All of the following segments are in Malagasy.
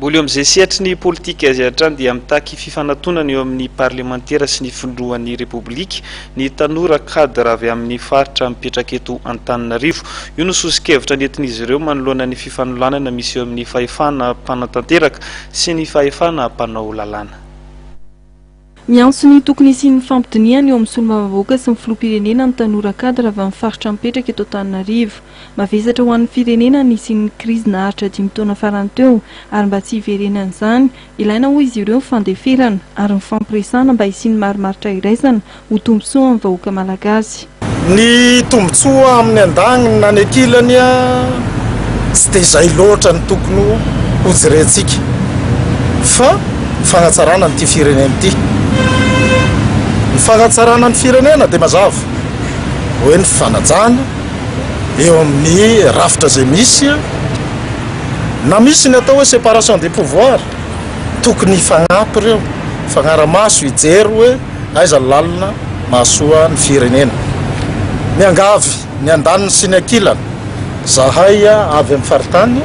Mbola eo amin'izay sehatry ny politika izay hatrany dia mitaky fifanatonana eo amin'ny parlemantera sy ny filohan'ny Repoblika ny tanora cadre avy amin'ny faritra mipetraka eto Antananarivo. Io no soso-kevitra nentin'izy ireo manoloana ny fifanolanana misy eo amin'ny fahefana mpanatanteraka sy ny fahefana mpanao lalàna. Miantso ny tokony hisian'ny fampidinihana eo amin'ny solombavambahoaka sy ny filoham-pirenena ny tanora cadre avy amin'ny faritra mipetraka eto Antananarivo. Mavesatra ho an'ny firenena ny nisian'ny krizy naharitra dimy taona farany teo ary mba tsy hiverenan'izany, ilaina hoy izy ireo ny fandeferana ary ny fampiresahana mba hisian'ny marimaritra iraisana ho tombontsoa amin'ny vahoaka malagasy. Ny tombontsoa amin'ny andaniny na ny ankilany tsy dia izay loatra no tokony hojerentsika fa ny fanatsarana an'ity firenena ity. Ny fanatsarana ny firenena dia mazava hoe ny fanajana eo amin'ny rafitra izay misy na misy ny atao hoe séparation des pouvoirs, tokony hifagnampy ireo, hifagnara-maso, hijery hoe. Aiza ny lalina mahasoa ny firenena? Miangavy ny andaniny sy ny ankilany zahay avy amin'ny faritany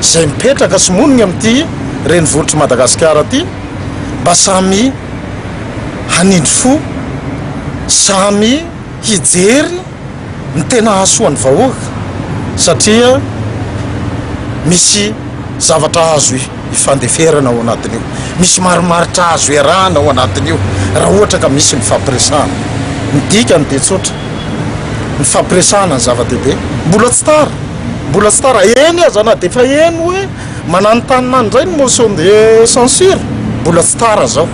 izay mipetraka sy monigna amin'ity renivohitr'i Madagasikara ity mba samy hanindry fo, samy hijery ny tena hahasoa ny vahoaka satria misy zavatra azo ifandeferana ao anatin'io, misy marimaritra azo iarahana ao anatin'io raha ohatra ka misy ny fampiresahana. Ny dikany dia tsotra, ny fampiresahana ny zava-dehibe. Mbola tsy tara, mbola tsy tara, eny aza na dia efa heno hoe Mananontanona indray ny motion de censure, mbola tsy tara zao.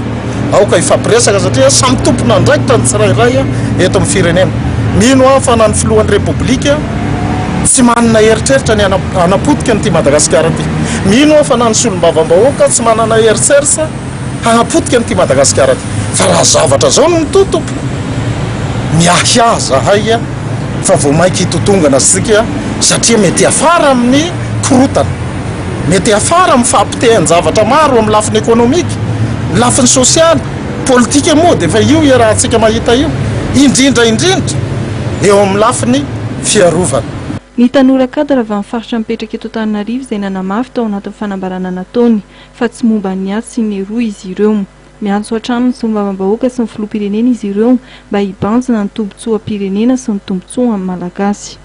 Aoka hifampiresaka satria samy tompon'andraikitra ny tsirairay eto amin'ny firenena. Mino aho fa na ny filohan'ny Repoblika tsy manana eritreritra ny hanapotika an'ity Madagasikara ity. Mino aho fa na ny solombavambahoaka tsy manana eritsersa hanapotika an'ity Madagasikara ity. Fa raha zavatra zao no mitohy tompoko, miahiahy zahay fa vao mainka hitotongana isika satria mety hiafara amin'ny korontana, mety hiafara amin'ny fahapotehan-javatra maro amin'ny lafiny ekonomika, ny lafiny sosialy, politika moa dia efa io iarahantsika mahita io, indrindra indrindra eo amin'ny lafiny fiarovana. Ny tanora cadre avy amin'ny faritra mipetraka eto Antananarivo izay nanamafy tao anatin'ny fanambarana nataony fa tsy momba ny atsy sy ny eroa izy ireo. Miantso hatrany ny solombavambahoaka sy ny filoham-pirenena izy ireo mba hibanjina ny tombontsoam-pirenena sy ny tombontsoan'ny Malagasy.